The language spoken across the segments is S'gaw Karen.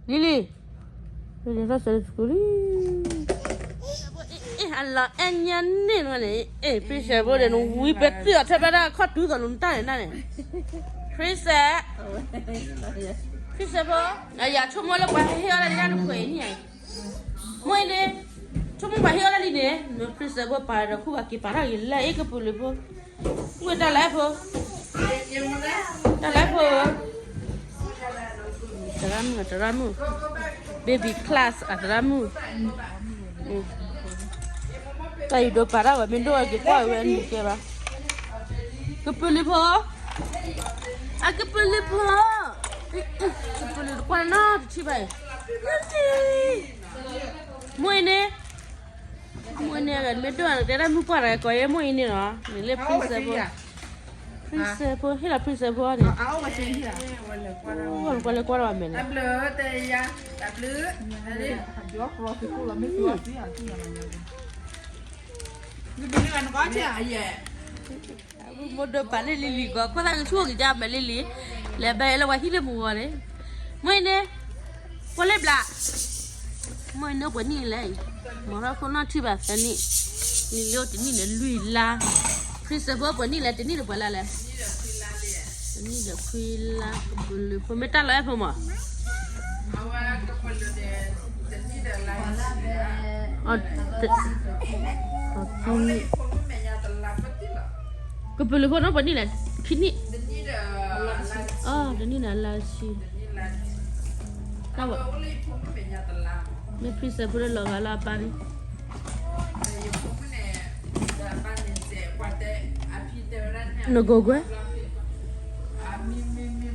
လံလံ, လံလံထီၣ်ဆၢလၢ school လံ. အလီၤအဲၣ်ညါန့ၣ်န့ၣ်, အဲ princess ဖိဒီး နဝံပသ့ၣ်အီၤထဲဖဲဒၣ် ခီၣ်တူၢ်သိးလိာ်နတၢ်န့ၣ်န့ၣ်, princess, princess ဖိ, အယၤဆိကမိၣ်လၢပှၤဟ့ၣ်အီၣ်ဒၣ်လံတၢ်နခွဲးအံၤန့ၣ်, မိၢ်အံၤန့ၣ်, ဆိကမိၣ်ပှၤဟ့ၣ်အီၣ်ဒၣ်လံန့ၣ်, န princess ဖိပာ်ဒီး ခူၣ်ဘၣ်က့ၤပာ်ထီၣ်က့ၤလၢအ့ၣ် ကပုာ်လုးဖိ, ဝဲတၢ်လၢဖိ, တၢ်လၢဖိဧၢ. တရၣ်မုၣ်, တရၣ်မုၣ်, baby class အတရၣ်မုၣ်, တၢ်အံၤဒိးပာ်တၢ်ဝဲ မ့ၢ်ဒိၣ်ဝဲက့ၤကွၢ်ဝဲနံၤကဲဘၣ်, ကပုာ်လုးဖိ, အကပုာ်လုးဖိ, ကပုာ်လုးတကွၢ်နီတထံၣ်ဘၣ်အံၤ, မိၢ်အံၤန့ၣ် မိၢ်အံၤန့ၣ် မ့ၢ်ဒိၣ်တဲဒၣ်မုၢ်ပှၢ်တဂၤကိးယဲမိၢ်အံၤန့ၣ်နီၤ, န့ၣ်လၢ princess ဖိ, princess ဖိ ဟ့ၣ်လီၤ princess ဖိန့ၣ်, ကွၢ်လၢကွၢ်လၢဘၣ်မဲာ်န့ၣ်, မိၢ်ဒိၣ်ပာ်လၢ လံလံဂီၤ ခိၣ်သၣ်ကဆူၣ်ကဒါမဲာ်လံလံ, လဲၤဘၣ်လၢဝဲဟံၣ်လၢမုၢ်ဂီၤန့ၣ်, မိၢ်အံၤန့ၣ်, ကွၢ်လၢဘျး, မိၢ်အံၤန့ၣ်ပှဲၤနံၣ်လဲၣ်, မၤထီၣ်ခိၣ်နီၣ်ထံၣ်ဘၣ်သၢနံၣ်, နံၣ်လၢတနံၣ်န့ၣ်လွံၢ်လါ, princess ဖိပှဲၤနံၣ်လဲၣ် တနံၣ်န့ၣ်ပှဲၤလါလဲၣ်, တနံၣ်ဒီးခွံလါ, ကပုာ်လုးဖိမ့ၢ်တၢ်လီၤအဲၣ်ဖိမး ကပုာ်လုးဖိနီၢ်ပှဲၤနံၣ်လဲၣ်, ခံနံၣ်, တနံၣ်န့ၣ်အလါဆံ, တၢ်ဝဲ, မ့ၢ် princess ဖိလၢလီၤဂာ်လၢအပၢ်န့ၣ်, နကိးကွဲ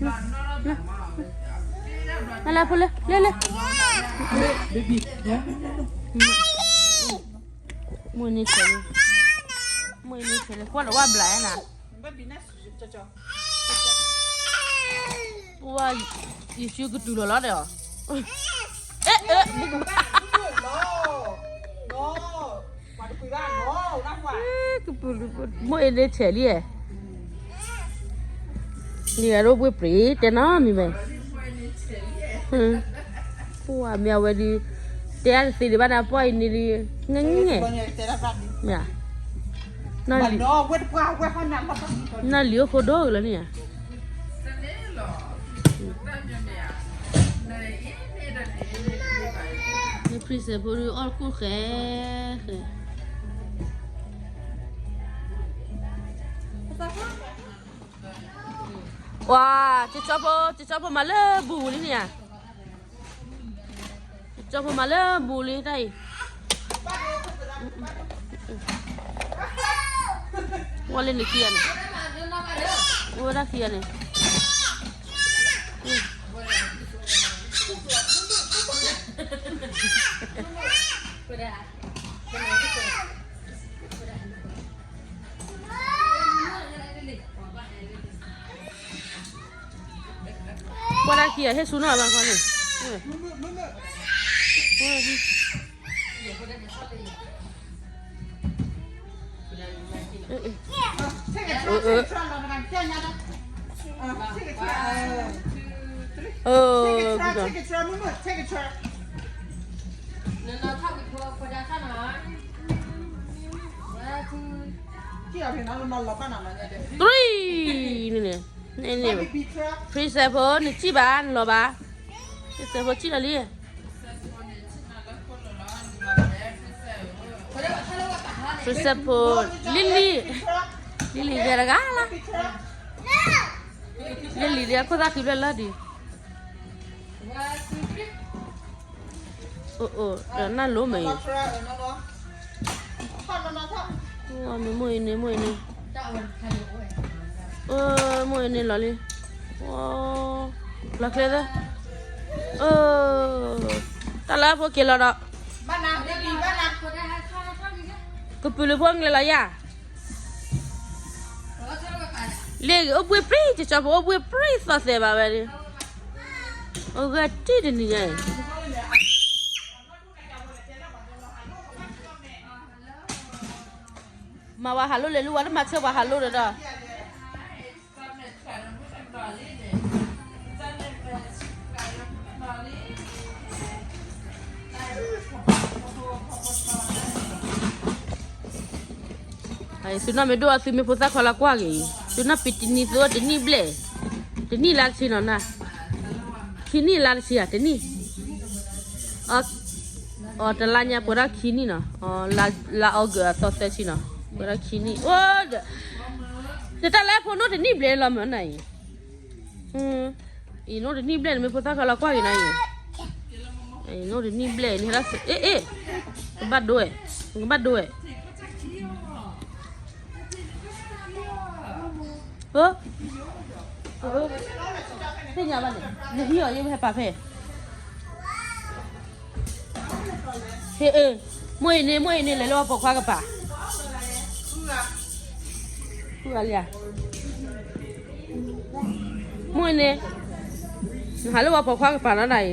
လၢလၢဖိလၢ လၢလၢ, မိၢ်န့ၣ်ဆဲးလံ, မိၢ်န့ၣ်ဆဲးလံ ကွၢ်လီၤဝဲဘျးနၤ, ပဝဲယစုကတုၤလီၤလီၤဒီး, အဲ အဲ ကပုာ်လုးဖိ မိၢ်အံၤန့ၣ်ဆဲးလံ, န့ၣ်ဂၤဒိၣ်ဘှ့ၣ်ပြံၤ တဲနီတမံၤဘၣ်, ပှၤမ့ၢ်အဝဲဒုး, တဲအါတသ့ဒံးဘၣ်န့ၣ် ပှၤအံၤန့ၣ်ဒုး, ငဲၣ်ငဲၣ်, မ့ၢ်, နီၢ်လံၤအိၣ်ခိၣ်ဒိၣ်လီၤန့ၣ်ဧါ, မ့ၢ် princess ဖိဒုးအီၣ်တခိၣ်ဃဲ, ဃဲ ပှၤ, ကၠီဖိ, ကၠီဖိမၤလၢဘူးလံန့ၣ်ဧါ, ကၠီဖိမၤလၢဘူးလံတၢ်အံၤ, ဝဲလၢနခံဂၤန့ၣ်, ဝဲဒၣ်ခံဂၤန့ၣ် ပှၤတၢ်ခံဂၤဟ့ၣ်ဆူနီၢ်ဘၣ်ခီန့ၣ်, three န့ၣ်န့ၣ်, န့ၣ်န့ၣ်, princess ဖိ နစံၣ်ဘၣ် နလီၤဘၣ်, princess ဖိစံၣ်လီၤလံ, princess ဖိ, လံလံ, လံလံဂဲၤတဂၤလီၤ, လံလံဒ်အခိၣ်သၣ်ဃံဖျၢၣ်လီၤဒံး အိၣ်အိၣ် ဒီးနၢ်လိမ့ၢ်အံၤ, မ့ၢ်မိၢ်အံၤန့ၣ် မိၢ်အံၤန့ၣ်, အိၣ်မိၢ်အံၤန့ၣ်လီၤလံ, လီၤချ့သၢ, တၢ်လၢဖိက့ၤလီၤဒီး, ကပုာ်လုးဖိကျဲလီၤယၤ လ့ၣ်ဂ့ၤအိၣ်ဘှ့ၣ်ပြံၣ် ကၠီဖိအိၣ်ဘှ့ၣ်ပြံၣ်သီၣ်သဲးဘၣ်ဝဲဒၣ်, အိၣ်ဂၢၢ်တံၢ်တနံၤညါအံၤ, မၤဝဲဟးလိၣ်လဲၤလူၤဝဲတမၤဆၢပှၤဟးလိၣ်ဒီးဒီး, အ သုနီၢ်မ့ၢ်ဒိၣ်အသုမ့ၢ်ဖိသၣ်ခွါလီၤကွၢ်က့ၤအံၤ, သုနီၢ်ပံၤတနံၤသုအိၣ်တနံၣ်ဘျဲၣ်, တနံၣ်လါတဆံနီၤနၤ, ခံနံၣ်လါတဆံဧါ တနံၣ်, အီၤတလါညါပှဲၤထီၣ်ခံနံၣ်နီၤ, လါအီကူးအသီသၢဆံနီၤ, ပှဲၤထီၣ်ခံနံၣ်, အိၣ်ဒီး, နတၢ်လၢဖိနီၢ်တနံၣ်ဘျဲၣ်လီၤမ့ၢ်နၤအံၤ အံၤ နီၢ်တနံၣ်ဘျဲၣ်န့ၣ် မ့ၢ်ဖိသၣ်ခွါလီၤကွၢ်က့ၤနၤအံၤ, နီၢ်တနံၣ်ဘျဲၣ်န့ၣ် ဟဲဒၣ်, အ့ အ့ ကဘၣ်ဒိဝဲ, ကဘၣ်ဒိဝဲ, သ့ၣ်ညါဘၣ်န့ၣ် နဟံၣ်အီၤယဲဝဲဟဲပာ်ဖဲ ဟ့ၣ်အ့, မိၢ်အံၤန့ၣ် မိၢ်အံၤန့ၣ် လဲၤလၢပှၤပိာ်ခွါကပၤ, ဃုဂၤလံဧါ, မိၢ်အံၤန့ၣ်, နဟးလၢပှၤပိာ်ခွါကပၤနီၤနၤအံၤ,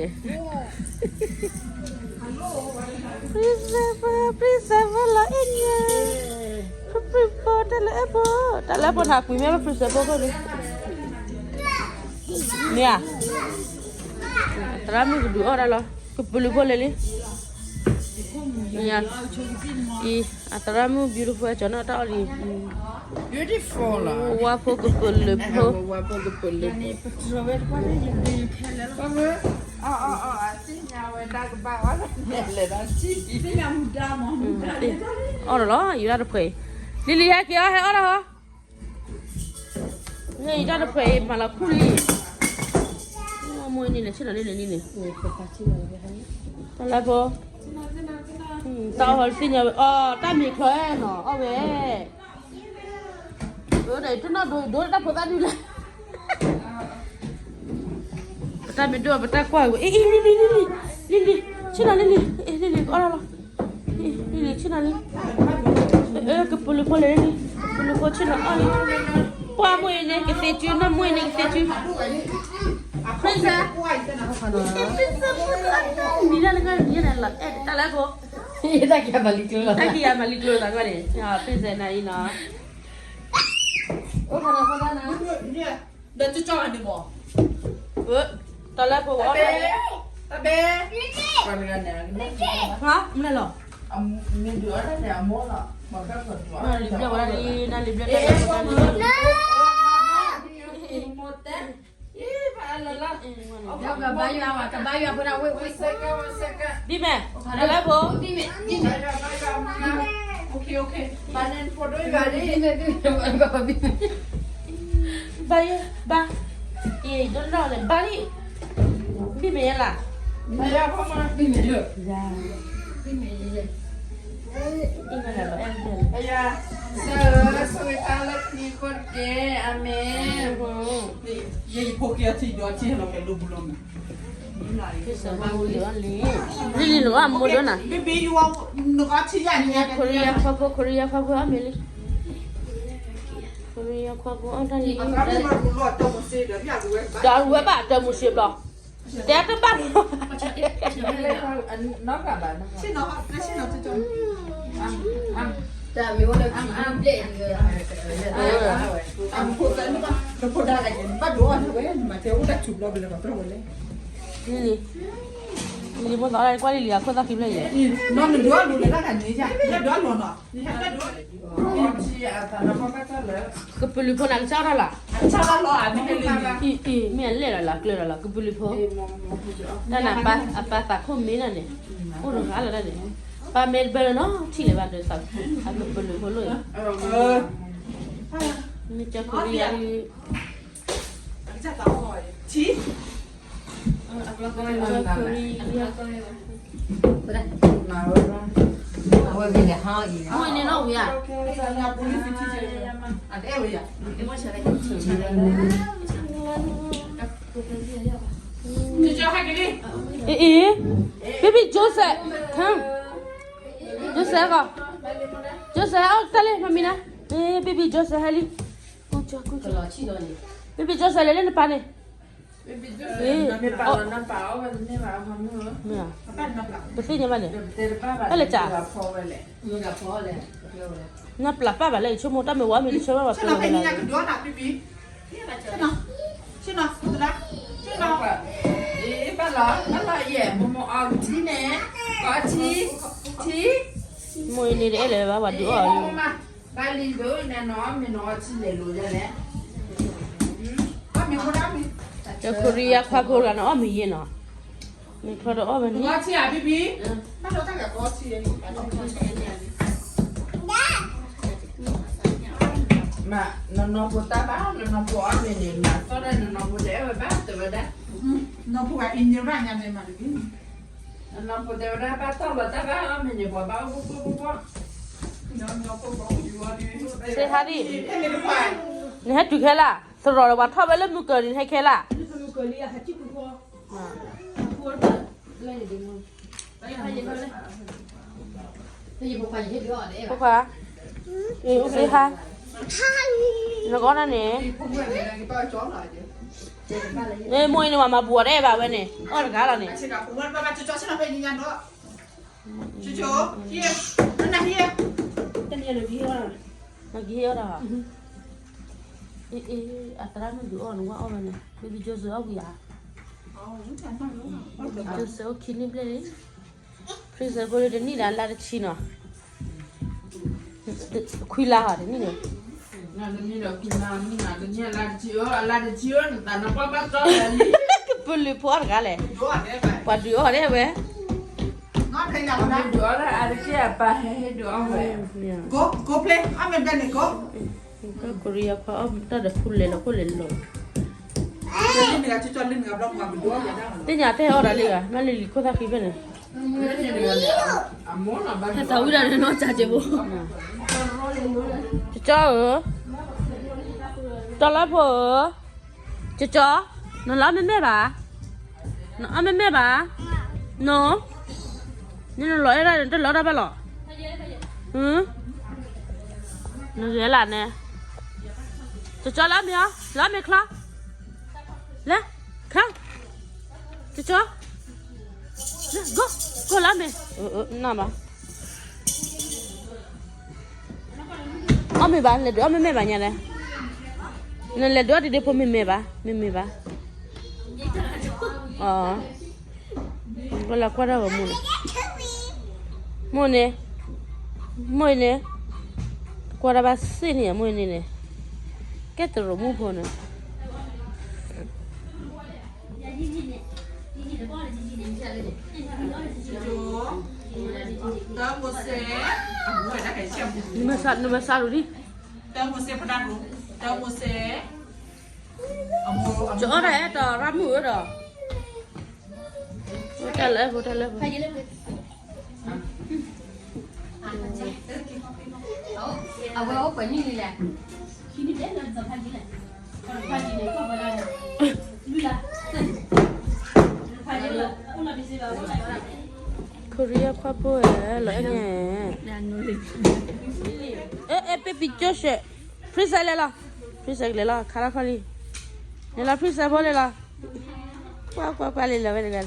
ပရံစဲးဖိ ပရံစဲးဖိလီၤအဲၣ်ညါ, ပရံဖိတၢ်လၢအဲၣ်ဖိ, တၢ်လၢအဲၣ်ဖိနၤကွံာ်မ့ၢ်ပရံစဲးဖိဖိန့ၣ်, မ့ၢ်ဧါ သရၣ်မုၣ်ကဒုးအီၣ်ဒၣ်လီၤ, ကပုာ်လုးဖိလဲၤလံ, အံၤ အသရၣ်မုၣ် beautiful ကၠီနီၣ်တၢ်အီၣ်လံ, ဝါဖိကပုာ်လုးဖိ, အီၣ်ဒီးလီၤ ယူၤဒၣ်တဖှဲးအံၤ, လံၤလံၤ ဟဲက့ၤအီၣ် ဟဲအီၣ်ဒၣ်ဟီ န့ၣ်အံၤတၢ်တဖှဲးအံၤ မၤလီၤခူၣ်လံ, မိၢ်န့ၣ်လဲၤဆ့ၣ်နီၤန့ၣ်န့ၣ်, တၢ်လၢဖိ, တၢ်အီၣ်ဟီတသ့ၣ်ညါဝဲ, အီၣ်တၢ်မ့ၤချီအဲၣ်နီၤ အီၣ်ဝဲ, ဒီးတနီၣ်ဒိဒိတၢ်ဖိသၣ်ဒုလၢ ပတၢ်မ့ၢ်ဒိၣ်ပတၢ်ကွၢ်ဝဲ, အ့ အ့ လံၤလံၤ လံၤလံၤ လံၤလံၤ ဆ့ၣ်နီၤလံၤလံၤ အ့ လံၤလံၤ ကအီၣ်လီၤလီၤ, လံၤလံၤ ဆ့ၣ်နီၤလံၤ, ကပုာ်လုးဖိလဲၤလံ, ကပုာ်လုးဖိဆ့ၣ်နီၤအီၣ်လံ, ပှၢ်မိၢ်အံၤန့ၣ် ကသ့စု နီၢ်မိၢ်အံၤန့ၣ် ကသ့စု, မံၤလၢနဂၤန့ၣ် ယဲန့ၣ်လီၤ အဲၣ်တၢ်လၢဖိ, တၢ်ကံၢ်ယၤမၤလံကျိသးကွၢ်န့ၣ်, princess နၤအံၤနီၤ, ဒီးကၠီကၢ်န့ၣ်မး, တၢ်လၢဖိဝဲ, မ့ၢ်လီၤ, နလံၤဘျဲၣ်ဝဲဒၣ်လံ, နလံၤဘျဲၣ်တၢ်လၢဖိတၢ်လံ, ဘံၣ်မဲာ်, တၢ်လၢဖိ, ဘၣ်, ဘၣ်, အံၤ ဒိၣ်နီၢ်န့ၣ် ဘၣ်လံ, ဘံၣ်မဲာ်ယဲလၢ်, ဘံၣ်မဲာ်ယဲ, ဘံၣ်မဲာ်ယဲ, ဘံၣ်မဲာ်ယဲ, ဆိၣ်ဂ့ၤတၢ်လၢခံခိၣ်တက့ၢ်, အၤမ့ၣ်, ယဖိခံအထံဒီးထံလီၤကဲလိာ်ပူၤလီၤမး, လံၤလံၤနကအီၣ်မိၢ်ဒိၣ်နၤ, ခီရံယါခွါဖိ ခီရံယါခွါဖိအီၣ်မ့ၤလံ, ခီရံယါခွါဖိအီၣ်တၢ်လံ, ဒီးအဝဲဘၣ်တၢ်မူစ့ဘျီ, တဲတဘၣ်လီၤ, လံၤလံၤ လံၤလံၤ ဖိသၣ်ကွၢ်လံလံၤ အခိၣ်သၣ်ခံဖျၢၣ်အံၤ, ကပုာ်လုးဖိနၤကစၢ်ထီၣ်လီၤ, အံၤ မ့ၢ်အလဲၣ်လီၤလီၤ ကျၢၤလီၤလီၤ ကပုာ်လုးဖိ, တၢ်န့ၣ် အပၢ်သးခိၣ်မ့ၢ်နၤန့ၣ်, အိၣ်တဂၤလီၤဒၣ်န့ၣ်, ပၢ်မ့ၢ်တဘၣ်လၢနီၤ ထံၣ်လၢၤဘၣ်ဒီး အကပုာ်လုးဖိလီၤအံၤ, မ့ၢ်ကီၢ်ခိရံယါ အဝဲဂ့ၤန့ၣ်ဟါအံၤ, အဝဲန့ၣ်နီၣ်ဝံၤဧါ, အ့ၣ်, baby Joseph, come, Joseph ဂီၤ, Joseph အိၣ်တၢ်လံ မမံၤနၤ, baby Joseph ဟဲလံ, baby Joseph လဲၤလၢနပၢ်န့ၣ် မ့ၢ်ဧါ, ပသ့ၣ်ညါဘၣ်န့ၣ်, ဘၣ်လဲၤစး, နပျၢ်ပၢ်ဘၣ်လၢ ယဆိကမိၣ်တၢ်မ့ၢ်ဝဲမ့ၢ်တဆၢဘၣ်ဘၣ်ပျၢ်ဝဲလၢ, လီၤယဲၢ် မိၢ်မိၢ်အီၣ်ထံန့ၣ် အီထံ ထံ မိၢ်အံၤန့ၣ်တအဲၣ်လၢၤဘၣ် ပှၤဒုးအီၣ်အီၤလံ ဘၣ်လံဒိၣ်နနီၤ မ့ၢ်နီၤအီထံလဲၤလိာ်ယဲလဲၣ် အီၣ်မ့ၢ်ဖိဒၣ်မ့ၢ် တခိရံယါခွါဖိတဂၤန့ၣ် အီၣ်မ့ၢ်ယဲနီၤ မ့ၢ်ဖျီဒီးအီၣ်ဝဲန့ၣ် အီထံဧါ ဘံဘံ မ့ၢ်နီၤဖိတၢ်ဘၣ် နီၤဖိအီၣ်မ့ၢ်န့ၣ် မၤသီၣ်ဒၣ်နီၤဖိတအဲၣ်ဝဲဘၣ် တဲဝဲဒၣ် နီၤဖိဂၤအံၤန့ၣ်ရၣ်ညါန့ၣ်မၤတဂ့ၤ နီၤဖိတဲဝဲဒၣ် ဘၣ်တီၢ်လီၤတၢ်ဘၣ်အီၣ်မ့ၢ်န့ၣ် ပှၤဘၣ်အိၣ်ဖိဖိဖိဖိ စ့ဟါဒံၣ် နဟဲတုၤခဲလၢာ် သရိာ်ဒီးပှၤထီၣ်ဝဲလၢမုၢ်ကၢၤန့ၣ် နဟဲခဲလၢာ် ဖိခွါ စ့ဟါ နကအီၣ်နၤန့ၣ် မ့ၢ်မိၢ်အံၤန့ၣ် မၤမၤဘူၣ်အီၤတအဲၣ်ဘၣ်ဝဲန့ၣ် အီၣ်တဂၤလီၤန့ၣ် နကဟ့ၣ်အီၣ်တၢ် အ့ အ့ အသရၣ်မုၣ်ဒုးအီၣ်နဝဲအီၣ်ဝဲန့ၣ် ဘံဘံ Joseph အီၣ်ဝံၤဧါ Joseph အိၣ်ခံနံၣ်ဘျဲၣ်လံ Princess ဖိလၢတနံၣ်ဒီးလါတဆံနီၤ ခွံလါဟီ တနံၣ်န့ၣ် ကပုာ်လုးဖိအီၣ်တဂၤလဲၣ် ပှၤဒုးအီၣ်ဒၣ်ဝဲ ဒုးအီၣ်ဒၣ်အါတက့ၢ်အပၢ်ဟဲဟဲဒုးအီၣ်ဝဲ ကိးပျဲ အီၣ်မ့ၢ်ဘျဲၣ်န့ၣ်ကိး ကရံယါခွါအီၣ်တၢ်ဒီးဖူလဲၤလီၤခိၣ်လဲၤလီၤ သ့ၣ်ညါတဲအီၣ်ဒၣ်လံဧါ မ့ၢ်လံလံၤခိၣ်သၣ်ဃံဖဲန့ၣ် ဟဲသးဝံၣ်ဒၣ်ဒီးနီၢ်ကၠီက့ၤဘိ ကၠီဧၢ, တီလၢဖိဧၢ, ကၠီကၠီ, နလီၤမ့မ့ၢ်ဘၣ်, နအီၣ်မ့မ့ၢ်ဘၣ်, န, နလီၤအဲၣ်ဒၣ်နတလီၤတၢ်ဘၣ်လီၤ, နဂဲၤလၢ်န့ၣ်, ကၠီကၠီလၢမ့ၢ်အီၤ, လၢမ့ၢ်ချီ, လၢ, ခါ, ကၠီကၠီ လၢ go, go လၢမ့ၢ်, နၢ်ဘၣ်, အီၣ်မ့ၢ်ဘၣ်, လဲၤဒုးအီၣ်မ့မ့ၢ်ဘၣ်ညါလဲၣ်, နလဲၤဒုးအီၣ်တဒ့ဖိမ့မ့ၢ်ဘၣ်, မ့မ့ၢ်ဘၣ်, အီၤ, ဘၣ်လၢကွၢ်တၢ်ဂီၤမူန့ၣ်, မိၢ်န့ၣ်, မိၢ်အံၤန့ၣ်, ကွၢ်တၢ်ဘၣ်သ့ၣ်န့ၣ် မိၢ်အံၤန့ၣ်န့ၣ်, ကဲတရိးမူဖိန့ၣ် နမၤစၢ်ဒိၣ်ဒံး, ကအီၣ်တၢ်အဲၣ်တီၤရၣ်မုၣ်ဧၢဒီး, ဖိတၢ်လၢဖိတၢ်လၢဖိ အဝဲအိၣ်ပှဲၤနံၣ်လံလဲၣ်, ခိရံယါခွါဖိဧၢ, လီၤအဲၣ်န့ၣ်, အဲ အဲ baby Joseph, princess လဲၤလီၤ, princess လဲၤလီၤ ခါလီၤခီလံ, လဲၤလီၤ princess ဖိလဲၤလီၤ, ကွၢ်ကွၢ်ကွၢ် လဲၤလီၤဝဲတဂၤလံ,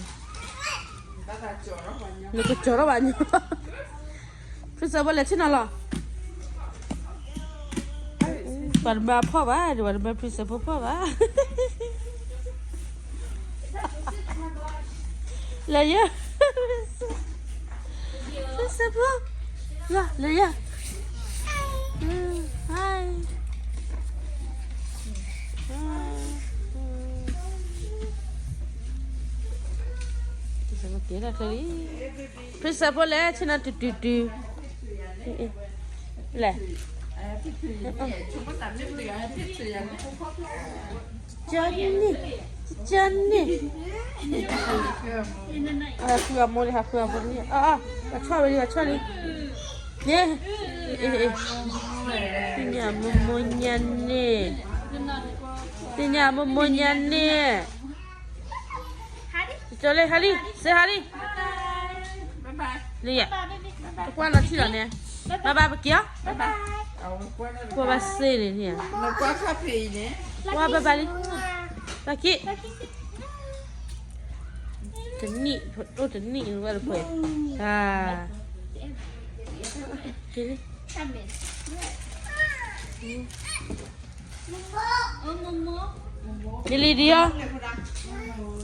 နကကၠီၤထီၣ်ဘၣ်ညီ, princess ဖိလဲၤဆ့ၣ်နီၤလီၤ ပှၤတမၤဖှီၣ်ဘၣ်, ပှၤတမၤ princess ဖိဖှီၣ်ဘၣ်, လဲၤယဲ, princess ဖိ, လဲၤယဲ, hi, က့ၤလီၤချ့လံ, princess ဖိလဲၤဆ့ၣ်နီၤတုၤတုၤတုၤ, လဲၤ ကၠီန့ၣ်, ကၠီန့ၣ်, ဟးဃုအမိၢ်လံ ဟးဃုအမိၢ်လံ, အ အ ပှၤဆီၣ်ဝဲလံ ပှၤဆီၣ်လံ, န့ၣ်, သ့ၣ်ညါမိၢ်မိၢ်ညါန့ၣ်, သ့ၣ်ညါမိၢ်မိၢ်ညါန့ၣ်, ကၠီလံ ဟါလံ စ့ဟါလံ, လံယဲ, တကွၢ်လီၤထံၣ်လီၤန့ၣ်, bye bye ပက့ၤအီၤ, ကွၢ်ဘၣ်စ့န့ၣ်န့ၣ်, ကွၢ် bye bye လံ, ပက့ၤ, တနံၣ်, အိၣ်တနံၣ်ဝဲတခွဲး, က့ၤလံ လံလံဒံဧါ,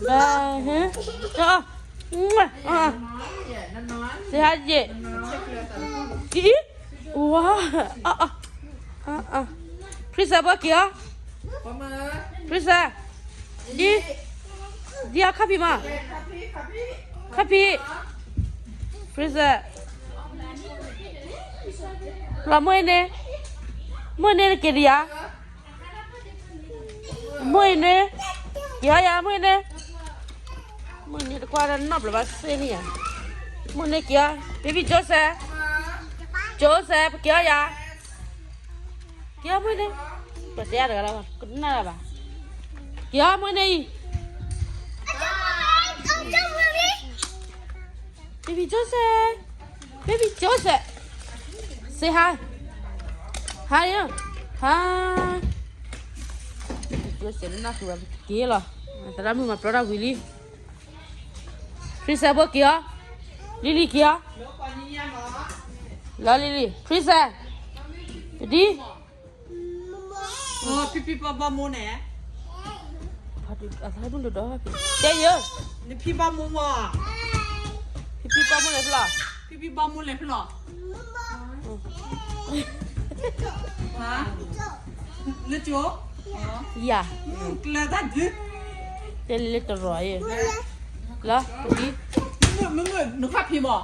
ဘၣ်, ဟဲ, အ, အ, စဟါယ့ၣ်, အံ, ဝါ, အ, အ, အ, ဖရံစဲဖိက့ၤဧါ, ဖရံစဲ, ဒ်, ဒ်ဧါ ခီၣ်ဖံးမး, ခီၣ်ဖံး, ဖရံစဲ, လီၤမုၢ်အ့န့ၣ်, မုၢ်အ့န့ၣ်က့ၤဒံးဧါ မုၢ်အ့န့ၣ်, က့ၤဟီယၤ မုၢ်အ့န့ၣ်, မုၢ်အ့န့ၣ်တကွၢ်တၢ်နီတဘျီဘၣ်စ့ၢ်န့ၣ်ယၤ, မုၢ်အ့န့ၣ်က့ၤဟီ, baby Joseph, Joseph က့ၤဟီယၤ, က့ၤဟီမုၢ်အ့န့ၣ်, ပတဲတဂၤလီၤ ကနၣ်လၢၤဘၣ်, က့ၤဟီမုၢ်အ့န့ၣ်အံၤ, baby Joseph, baby Joseph, say hi, hi, hi, baby Joseph နၢ်ဟူဘၣ်က့ၤလီၤ, သရၣ်မုၣ်မၤပျီတၢ်ဝံၤလံ, ဖရံစဲဖိက့ၤအီၤ, လံလံက့ၤအီၤ, လီၤလံလံ ဖရံစဲ, ပဒံ ဖံဖံဘီဘီမိၢ်န့ၣ်, တဲယၤ, နဖံဘီမိၢ်မး, ဖံဖံဘီမိၢ်လဲၤဖဲလဲၣ်, ဖံဖံဘီမိၢ်လဲၤဖဲလဲၣ်, လၢကၠိ, ယၤ, ကျၢၤတၢ်ဒုး, တဲလၢတရီၤအံၤ, လီၤ, နခီၣ်ဖံးမး,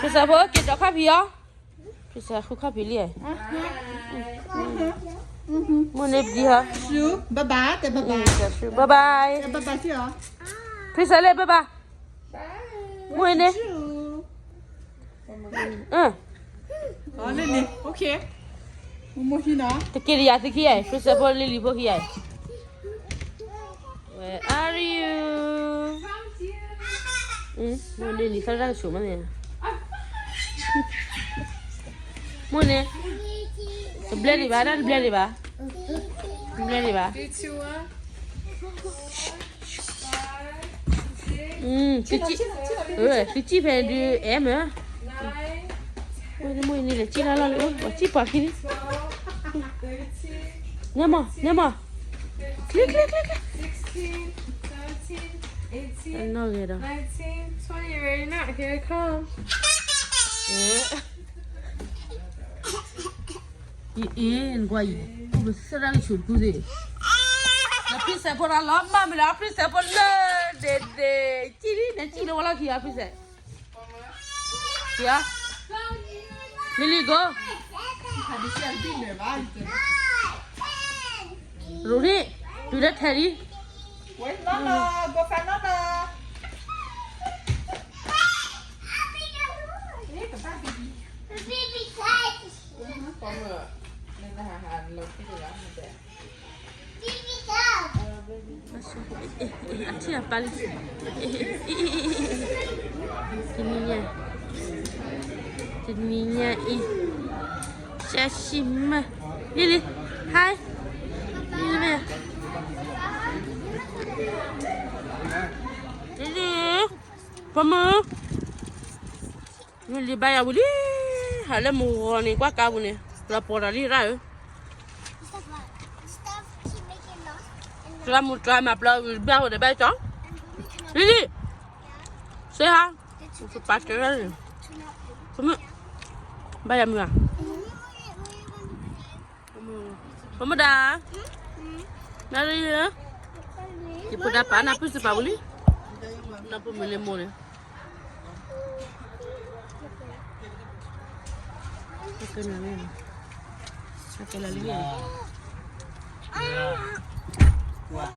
ဖရံစဲဖိက့ၤဒီးခီၣ်ဖံးအီၤ, ဖရံစဲဃုခီၣ်ဖံးလံ, မုၢ်န့ၣ်ပဒံဟီ, bye bye တဲ bye bye, bye bye, ဖရံစဲလဲၣ် bye bye, မုၢ်န့ၣ်, တက့ၤဒံးယၤသုခံယၤ, ဖရံစဲဖိလံလံဖိခံယၤ, Where are you? မုၢ်န့ၣ်လံသရၣ်ကဆိးမးန့ၣ်, မုၢ်န့ၣ်, တဘျဲဒံးဘၣ် တဘျဲဒံးဘၣ်, တဘျဲဒံးဘၣ်, သုကံၣ်ဖဲဒုးအဲၣ်မး, မုၢ်န့ၣ်လဲၤကံၣ်လၢလီၢ်လံ ပှၤကံၣ်ပှၤခံန့ၣ်, နဲမး နဲမး, ချ့ချ့ချ့ချ့, နီၢ်ဂဲၤဒီး, အ့ နကွၢ်အံၤ, အိၣ်ပသရၣ်ကဆိးတကူသ့ၣ်, ဒီးဖရံစဲဖိတၢ်လီၤမၢ်မ့ၢ်ဒီး ဖရံစဲဖိလၢဒဲးဒဲး, ကံၣ်လံ နကံၣ်လၢဝဲလီၢ်ခံဂၤ ဖရံစဲ, ကံၣ်ဧါ, လံလံကိး, ရိၤန့ၣ် တုၤလၢထဲလံ, အထံၣ်အပၢ်လံ, တနံၤညါ, တနံၤညါအံၤ, ရှဲရှံမး, လံလံ, hi, လံလံ, လံလံ, ပမုၢ် မ့ၢ်လံဘၣ်ယၤဝံၤလံ, ဟးလၢမုၢ်ဂီၤန့ၣ် ကွၢ်ကါပူၤန့ၣ် လီၤပှီၢ်တၢ်လံရၣ်ဧၢ, သရၣ်မုၣ်တြၢ်မၤပျီဝံၤဘၣ်ဝဲဒီးဘၣ်ကၠီ, လံလံ, စ့ဟါ, ပာ်ကဲ, ပမုၢ်, ဘၣ်ယၤမုၢ်ဧါ, ပမုၢ်ဒၣ်, နရံ, ယဖိဒါပာ်နၢ်ပၢၢ်စ့ၢ်ပာ်ဝံၤလံ, နၢ်ပၢၢ်မ့ၢ်လၢမိၢ်န့ၣ် ကဲလၢလံ, ကဲလၢလံ,